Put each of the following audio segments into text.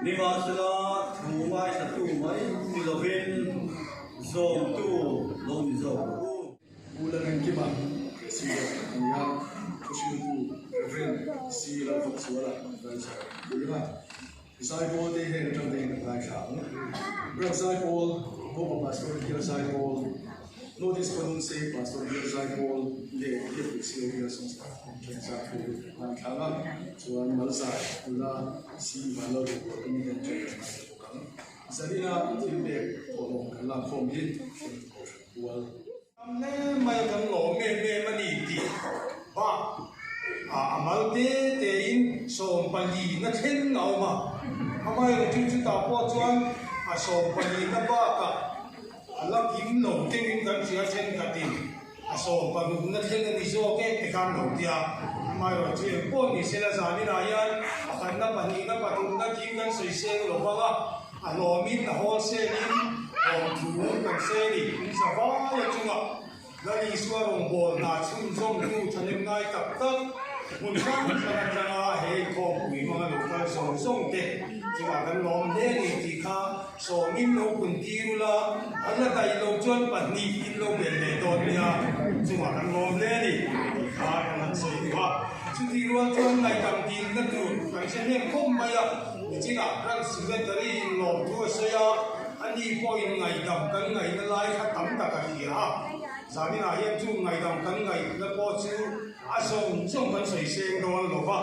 Nimahsela, thu ngaithlatu mai ni lovin zawmtu lo ni zawk rawh u. Pu Lalengkima President a ni a, thuhriltu Rev. C. Lalfaksuala Adviser a ni a. Zaipawl te heng atang te hian kan ngaithla ang. Branch Zaipawl, Ngopa Pastor Bial Zaipawl, North East Panunse Pastor Bial Zaipawl leh Biakpui Sio Bial Sawmsar Branch Zaipawl kan ngaithla ang a, chuan Malzai nula C. Vanlalrupuar kan hian ṭan kan ngaithla bawk ang. Zanina thil pek thawhlawm kan lakkhawm hi Hremtu Kohhran Pual. Tam hle mai a kan lawm em em a ni tih bak ah a mal te te in 14 na thleng a awm a, amaherawhchu chutah pawh chuan a 14 na bakah a la kim lo deuhin kan hria thenkhatin a 16 na thleng a ni zawk e ti khan lo tia, amaherawhchu engpawh ni sela zaninah hian pakhatna pahnihna pathumna tiin kan sawi seng lo vang a. A hlawmin a hawl selin hlawm thu kan sel i in za vai a chungah Lal Isua rawngbâwl hna chhunzawmtu thahnem ngai tak tak hmun hrang hrang atanga he inkhawmpui hmanga lo kal zawng zawng te chungah kan lawm hle a ni tih kha sawmin lo kun tir ula, an la daih lo chuan pahnih in lo bel leh dawn nia chungah kan lawm hle a ni tih kha kan han sawi duh a. Chutih rual chuan ngaihdam dilna tur kan hre hnem khawp mai a. Nichinah Branch Secretary in lawmthu a sawi a, ani pawhin ngaihdam kan ngaihna lai kha tam tak a hria a. Zaninah hian chu ngaihdam kan ngaihna pawh chu a zawng zawng kan sawi seng dawn lo va,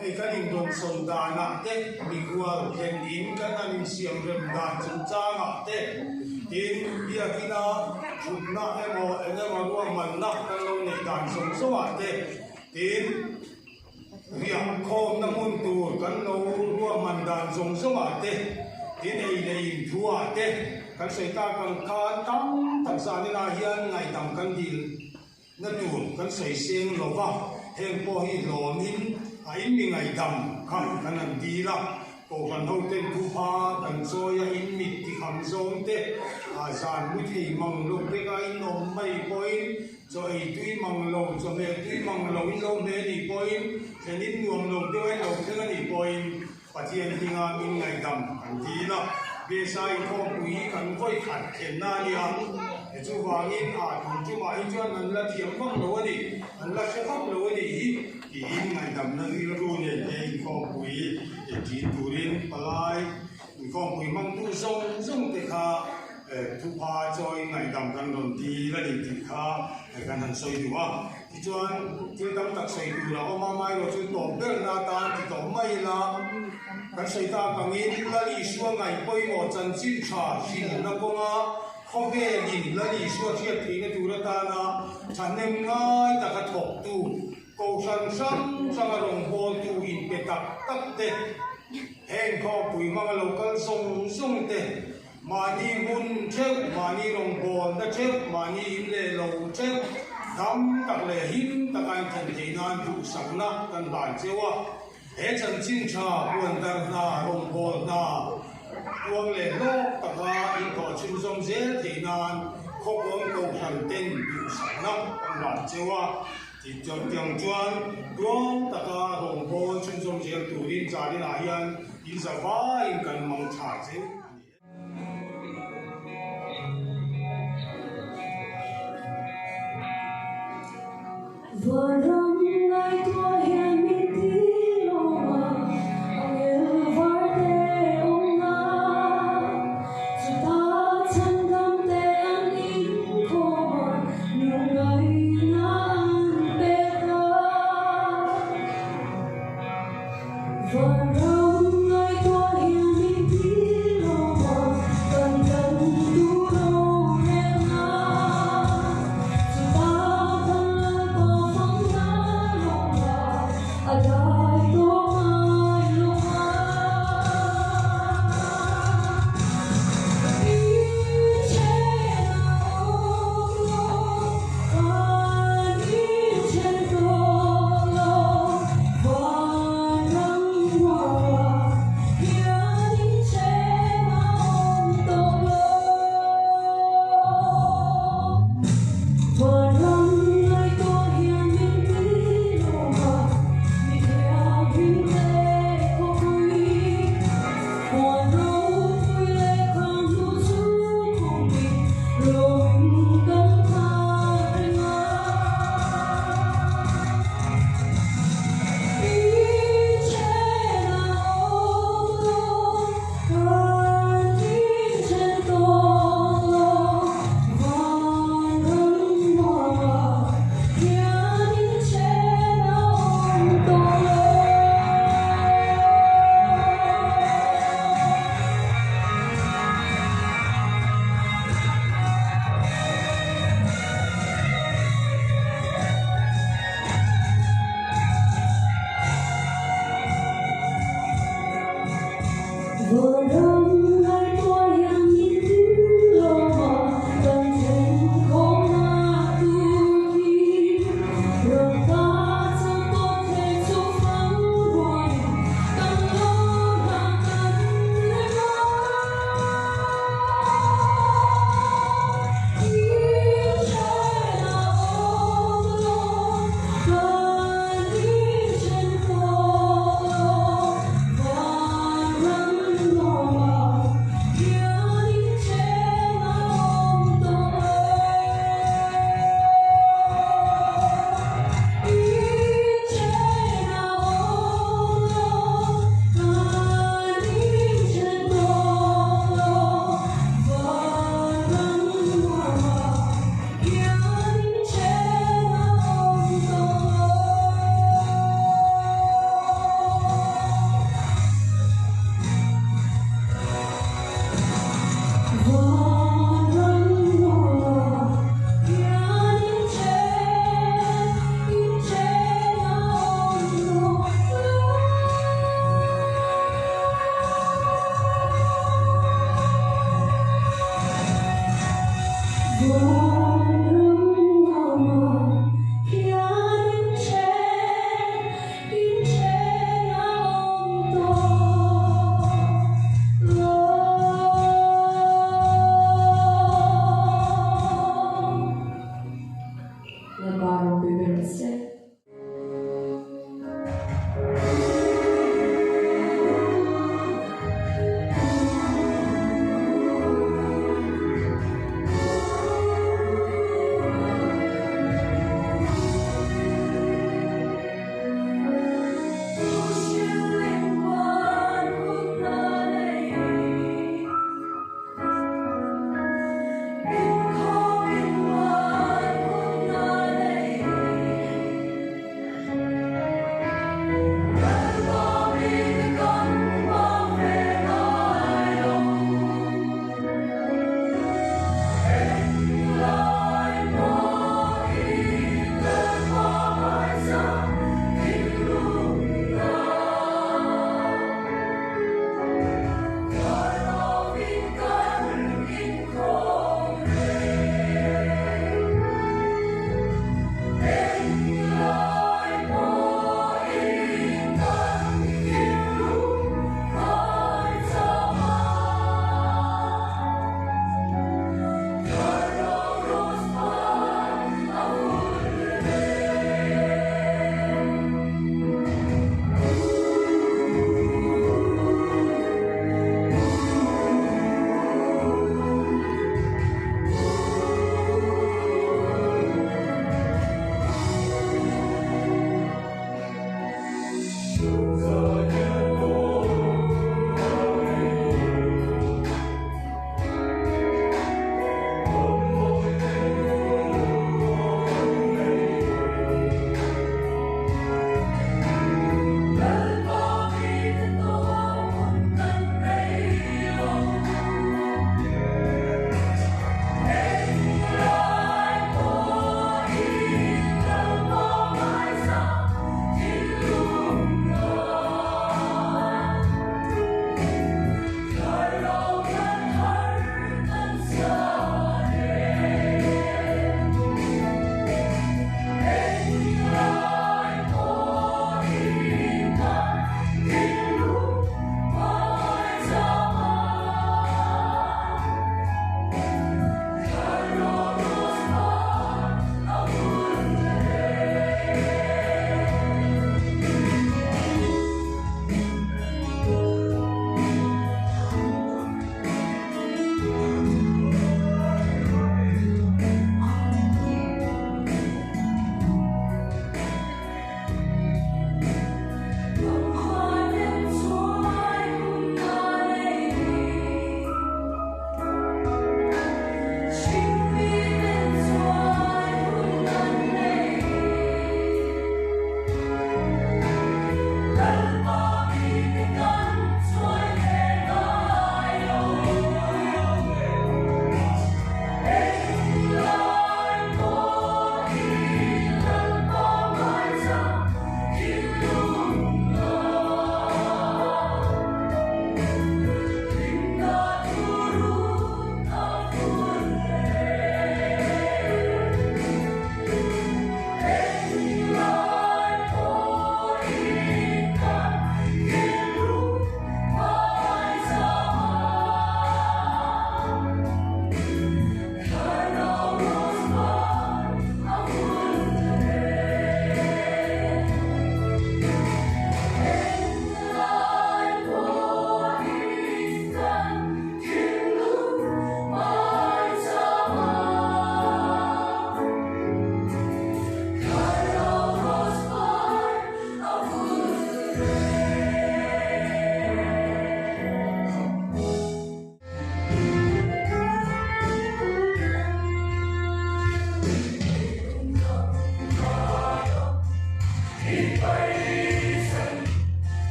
hei kan indawmsawn danah te, mikual thlen in kan han insiam rem dan chungchangah te, tin biakina thutna emaw eng emaw ruahmanna kan lo neih dan zawng zawngah te, tin. Riahkhawmna hmun tur kan lo ruahman dan zawng zawngah te, tin ei leh in thuah te kan sawi tak ang khan tam tak zaninah hian ngaihdam kan dil na tur kan sawi seng lo va, heng pawh hi hlawmin a in mi ngaihdam kha kan han dil a. Kohhran hoten thuhma kan chawi a, in mit ti kham zawng te, a zan mu thei mang lo vek a, in awm mai pawhin chaw ei tui mang lo, chawhmeh tui mang lo in lo hmeh a nih pawhin, thlen in nuam lo deuh a in lo thleng a nih pawhin Pathian hminga min ngaihdam kan dil a, Bsa inkhawmpui hi kan vawi khat thlenna a nia, chuvangin a tun tumah hi chuan an la thiam vak lo a ni, an la hre vak lo a nih hi. Tiin ngaihdamna rilru nen he inkhawmpui ṭin turin palai inkhawmpui hmangtu zawng zawng te kha thupha chawi ngaihdam kan rawn dil a ni tih kha kan han sawi duh a. Tichuan thil tam tak sawi tur a awm a, amaherawh chu tawp berna atan ti tawh mai ila kan sawi tak angin Lal Isua ngaih pawimawh chanchin tha hrilhna kawnga khawvelin Lal Isua hriat theihna tur atana thahnem ngai taka thawktu Kohhran hrang hranga rawngbawltu inpe tak tak te, heng khawpui hmanga lo kal zawng zawng te, mahni hmun theuh, mahni rawngbawlna theuh, mahni in leh lo theuh, dam tak leh him taka in thlen theih nan duhsakna kan hlan cheu a. He chanchin tha puan dar hna, rawngbâwl hna, puang leh hlawk taka inthawh chhunzawm zel theih nan khawpawm kohhran ten duhsakna kan hlan cheu a. Tiang chuan tuang taka rawngbâwl chhunzawm zel turin Zarinah hian in zavaiin kan mang tha cheu a ni e. Vanram ngaihtuah hian min ti lawm a, angel var te awm na. Chutah chhandam te an inkhawm a, lungngaihna an pe ta. Vanram ngaihtuah hian min ti lawm a, kan kan tur rorelna. Chutah kan Lalpa fang na. Van ram nuama.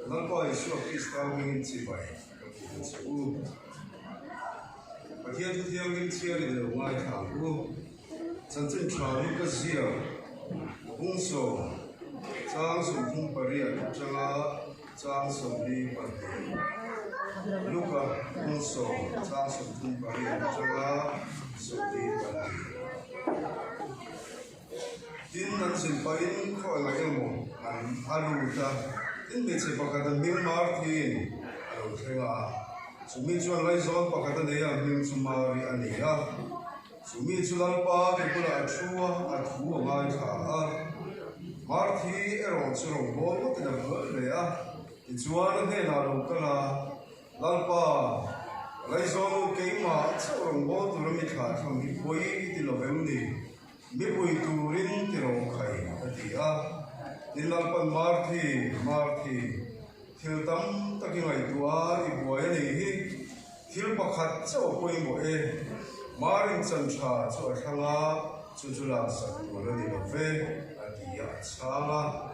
Lalpa Isua Krista hmingin chibai ka buk a che u. Pathian thu thianghlim chhiarin lo ngaithla ang u. Chanchin tha Luka ziak bungsawm chang 38 atanga chang 42. Luka bungsawm chang 38 atanga 42. Tin, an zin pahin khaw engah emaw an a lut a, tin hmeichhe pakhat a hming Marthin a lo thleng a, chumi chuan laizawn pakhat a nei a, hming chu Mari a ni a, chumi chu Lalpa ke bulah a thu a, a thu a ngaithla a. Marthi erawh chu rawngbâwl ngawtin a buai hle a, tichuan a hnenah a lo kal a, Lalpa, laizawn u keimah chauh rawngbâwl tura mi thlah tham hi pawi i ti lo vem ni? Mipui turin ti rawh khai, a ti a. Tin Lalpan Marthi, Marthi, thil tam tak i ngaihtuah a, i buai a nih hi. Thil pakhat chauh a pawimawh e. Marin chan tha chu a thlang a, chu chu laksak tur a ni lo ve, a ti a, a chhang a.